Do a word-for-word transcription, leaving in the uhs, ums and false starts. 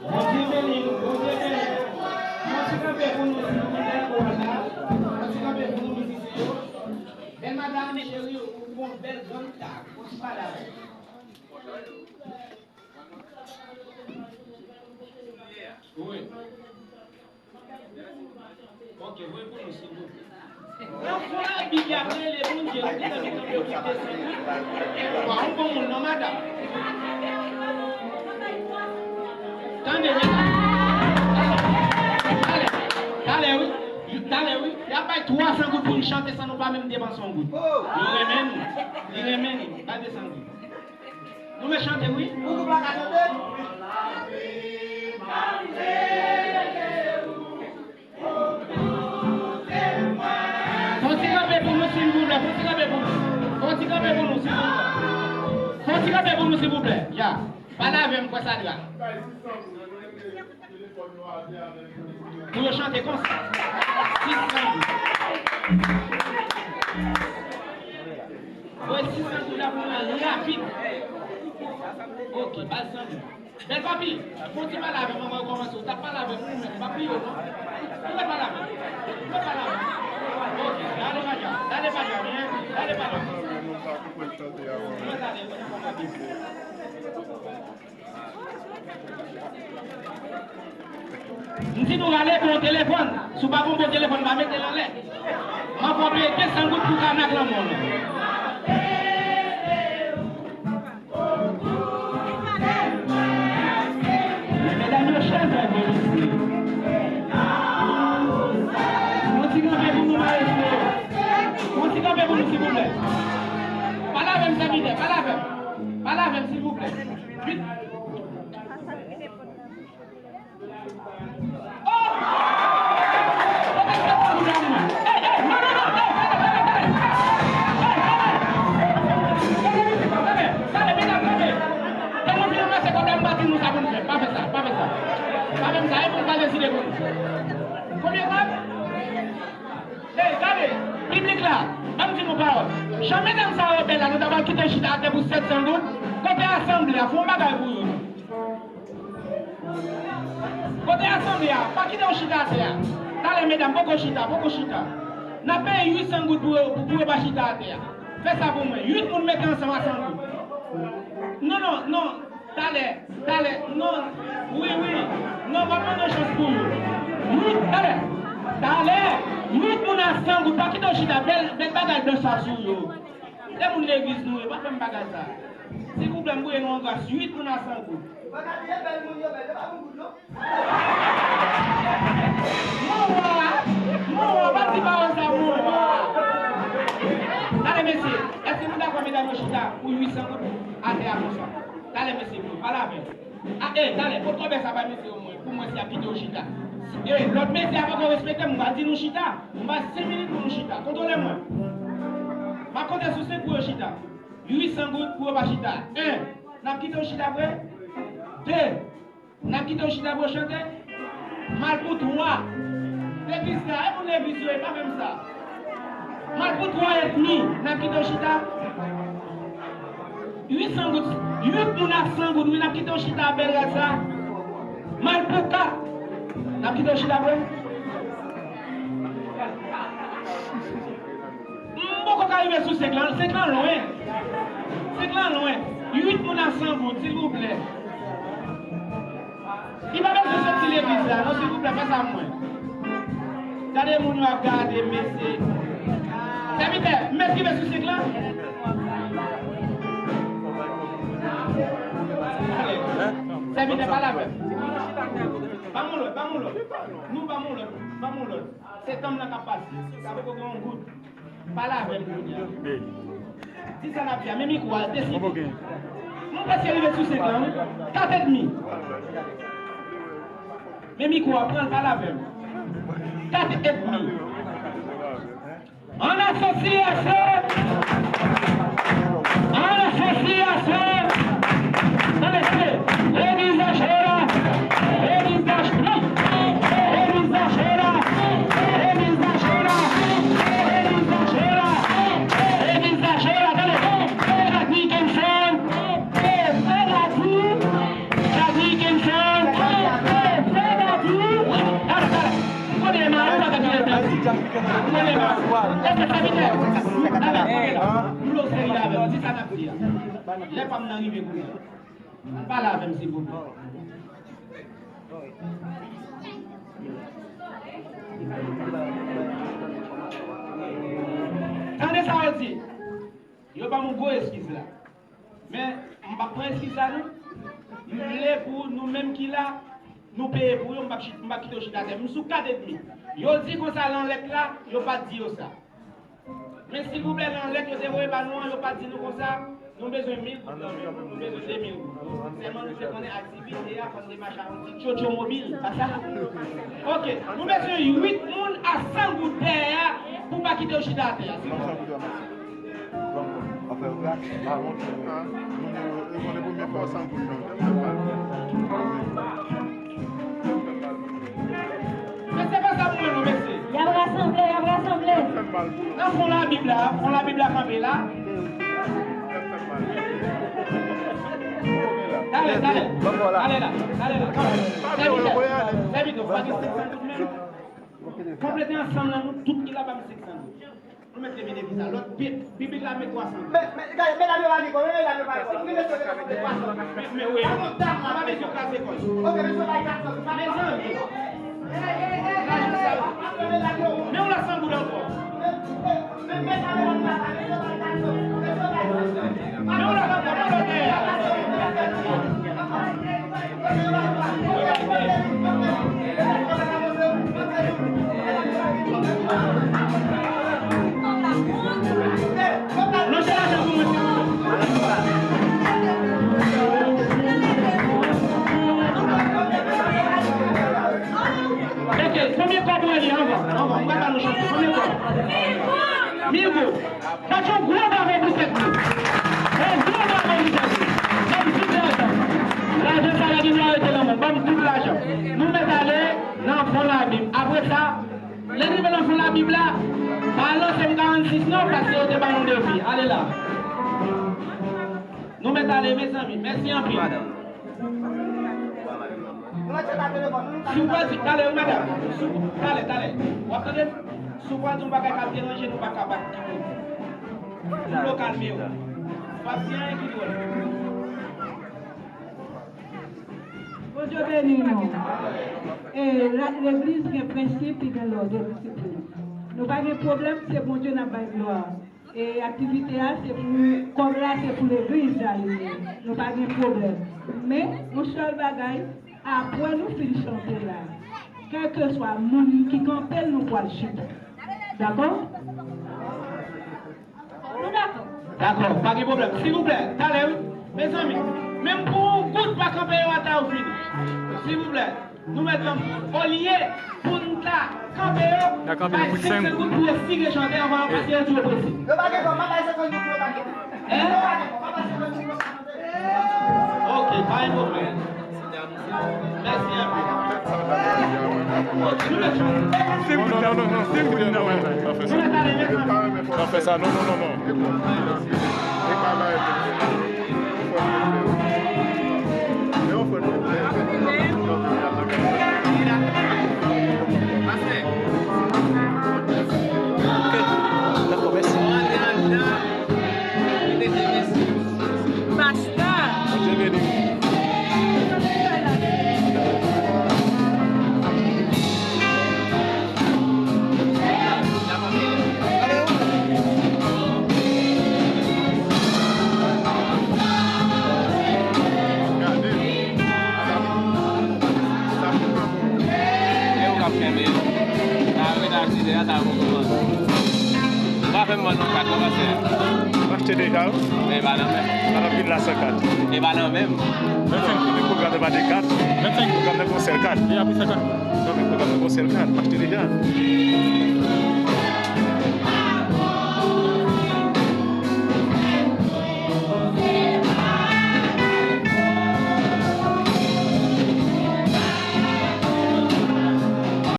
Bondye beni nou, Bondye beni nou. Yon ti kanpe pou nou, silvouplè, kowal la. Yon ti kanpe pou nou, mizisyen yo. Bèl madanm cheri, ou gon bèl grann ta, yon ti madanm. Wi. Ok, voye pou nou, silvouplè. Nan fon la, Bib la ap rele Bondye, nou te tande kanpe pou desann. Epa, yon bon moun, non, madanm. Tande, men. Talè, talè, wi. Talè, wi. Y ap bay twa san goud pou n chante san nou pa menm depanse yon goud. Yo renmen nou. Li renmen nou. Bay de san goud. Nou vle chante, wi. Ou pa ka chante? Fon ti kanpe pou nou, silvouplè. Fon ti kanpe pou nou. Fon ti kanpe pou nou, silvouplè. Fon ti kanpe pou nou, silvouplè. Ya. Pale avè m, frè Sadra. Pou yo chante konsa. Sis san goud. Voye sis san goud la pou mwen rapid. Ok, bay san goud. Bèl papi, fon ti pale avè m, manman yo kòmanse. Ou t ap pale avè m, ou menm, pa bliye w, non. Ou mèt pale avè m. Ou mèt pale avè m. Ok, dale pa dja, dale pa dja, men, dale pa dja. Mwen tande, mwen tande. M di nou rale bon telefòn. Si w pa gon bon telefòn, pa mete l anlè. M ap peye de san goud pou kanak lanmò nou. Medam yo chèz avè mesye. Yon ti kanpe pou nou, maestro. Yon ti kanpe pou nou, silvouplè. Pale avè m, sèvitè, pale avè m. Pale avè m, silvouplè. Vit. Oh! Hey, hey, non, non, non, hey, hey, hey, hey, hey. Hey, hey, hey. Gade, gade, gade, gade, medam, gade. Lè nou fin ranmase kòb la, nou pa di nou sa pou nou fè. Pa fè sa, pa fè sa. Pa fè sa, e pou nou pa deside pou nou. Konbyen kòb? Hey, gade, piblik la, ban m di nou pawòl. Jan medam sa yo bèl la, nou ta pral kite yo chita atè pou sèt san goud. Kote asanble a, fè yon bagay pou yo. Kote asanble a, pa kite yo chita atè a. Talè medam, poko chita, poko chita. N ap peye uit san goud pou yo, pou, pou yo pa chita atè a. Fè sa pou mwen. Uit moun mete ansanm a san goud. Non, non, non. Talè, talè, non, wi, wi, non, m ap mande chans pou yo. Uit, talè, talè, uit moun a san goud, pa kite yo chita, bèl, bèl bagay blan sa sou yo. Se moun legliz nou ye, pa fè m bagay sa. Silvouplè, m voye nou an gras, uit moun a san goud. Mon wa, mon wa, pa di pawòl sa, mon wa. Talè, mesye, èske nou dakò medam yo chita pou uit san goud atè a konsa? Talè, mesye, pou pale avè m. A, e, talè, pot kòbèy sa bay mesye yo mwen, pou mwen si y ap kite yo chita. E, lòt mesye a poko respekte m, m va di nou chita. M bay senk minit pou nou chita. Kontwole mwen. M ap konte sou senk pou yo chita. Uit san goud pou yo pa chita. En, n ap kite yo chita vre? De, n ap kite yo chita pou yo chante? M al pou twa. Legliz la, e moun legliz yo, e pa menm sa. M al pou twa edmi, n ap kite yo chita? Uit san goud, uit moun a san goud, wi, n ap kite yo chita, bèl rad sa. M al pou kat, n ap kite yo chita vre? M poko ka rive sou senk lan, senk lan lwen. Senk lan lwen. Uit moun a san goud, silvouplè. Li pa bezwen soti legliz la, non, silvouplè, fè sa pou mwen. Gade moun yo ap gade, mesye. Sèvitè, m mèt rive sou senk lan? Ale. Sèvitè, pale avè m. Ban m yon lòt, ban m yon lòt. Nou ban m yon lòt, ban m yon lòt. Se tanm nan k ap pase. Sa poko gen yon goud. Pale avè m kounye a. Di sa n ap di a, men mikwo a, deside. M prèske rive sou senk lan, wi. Kat edmi. Men mikwo a, pran l, pale avè m. Kat edmi. An asosyasyon, an asosyasyon, tande, tande, legliz Dache la, legliz Dache, non, legliz Dache la, legliz Dache la, legliz Dache la, legliz Dache la, tande, Jack Nicholson, e, e, la di, Èske sèvitè, talè, kanpe la. Nou lòt seri avè m, di sa n ap di a. Lè pa m nan rive kounye a. Pale avè m, silvouplè. Tande sa yo di. Yo ban m yon gwo eskiz la. Men, m p ap pran eskiz sa non. M vle pou nou menm ki la, nou peye pou yo, m p ap chit-, m p ap kite yo chita atè. M sou kat edmi. Yo di konsa nan lèt la, yo pa t di yo sa. Men silvouplè, nan lèt yo te voye ba nou an, yo pa t di nou konsa, nou bezwen mil goud nan men nou, nou bezwen de mil goud. Sèlman nou te konnen aktivite a, fò n te mache ak yon ti tchotcho mobil, pa sa? Oke, nou bezwen uit moun a san goud dèyè a pou pa kite yo chita atè a, silvouplè. Men se pa sa mwen non, mesye. Y ap rasanble, y ap rasanble. Nan fon Labib la, fon Labib la kanpe la. Talè, talè. Talè la, talè la, kanpe. Sèvitè, sèvitè, pa gen senk san goud menm. Konplete ansanm lan, nou tout ki la, ba m senk san goud. Nou mèt leve defi sa. Lòt, Bib, Bib la met twa san. Men, men, gade, medam yo pa vin kon, men medam yo pa vin kon. Nou vin mesye, medam yo met twa san. Men, men, wi. Pa gon dam la, pa bezwen kraze kò l. Ok, mesye, bay kat san. Mezanmi. Men yon lòt san goud ankò. Men, men, men, medam yo pa vin kon. Mesye, bay kat san. Mesye, bay kat san. Men yon lòt ankò, men yon lòt dèyè. Ok, konbyen kòb ou ye anvan? Anvan, m pral ba nou chans. Konbyen kòb? Mil goud. Bat yon gwo bravo pou tèt nou. Yon gwo bravo pou tèt nou. Ban m tout lajan. Lajan sa la gen dwa rete nan men w. Ban m tout lajan. Nou mèt ale nan fon Labib. Apre sa, lè n rive nan fon Labib la, pa lanse m karannsis non, paske yo te ba nou defi. Ale la. Nou mèt ale, mezanmi. Mèsi anpil. Si w pral di, talè, wi, madanm. Si w, talè, talè. W ap tande m? Si w pral di yon bagay k ap deranje nou, pa ka bat. Pou nou kalme w. W ap di anyen ki dwòl. Bondye beni nou. E la, legliz gen prensip, li gen lòd e disiplin. Nou pa gen pwoblèm, se Bondye n ap bay glwa. E aktivite a, se pou, kòb la, se pou legliz la, li ye. Nou pa gen pwoblèm. Men, yon sèl bagay, apre nou fin chante la, kèlkeswa moun ki kanpe l, nou pral chita. Dakò? Nou dakò. Dakò, pa gen pwoblèm. Silvouplè, talè, wi. Mezanmi, menm pou yon goud pa kanpe yo ata yo fini. Silvouplè, nou mèt ban m, olye pou n ta kanpe yo, bay senk san goud pou yo figi chante anvan yo pase yo di yo prese. Yo pa gen kòb, pa bay senk san goud pou yo pa gen. Hein? Yo pa gen kòb, pa bay senk san goud pou yo pa chante. Ok, pa gen pwoblèm. Mèsi anpil. Non, non, non, non, non, non, pa fè sa. Pa fè sa, non, non, non, non. Ok, dakò, mèsi. Pastè. Bondye beni w. E ou k ap kenbe yo. Sa yo rete ak lide a, sa yo poko vann. Pa fè m vann non kat non, pastè. M achte deja, wi. Men e pa nan men m. Pa nan vil la san kat. E pa nan men m. Vennsenk. Pwogram nan pa de kat. Vennsenk. Pwogram nan gon sèl kat. Li a pri senkant. Non, men pwogram nan gon sèl kat. M achte deja.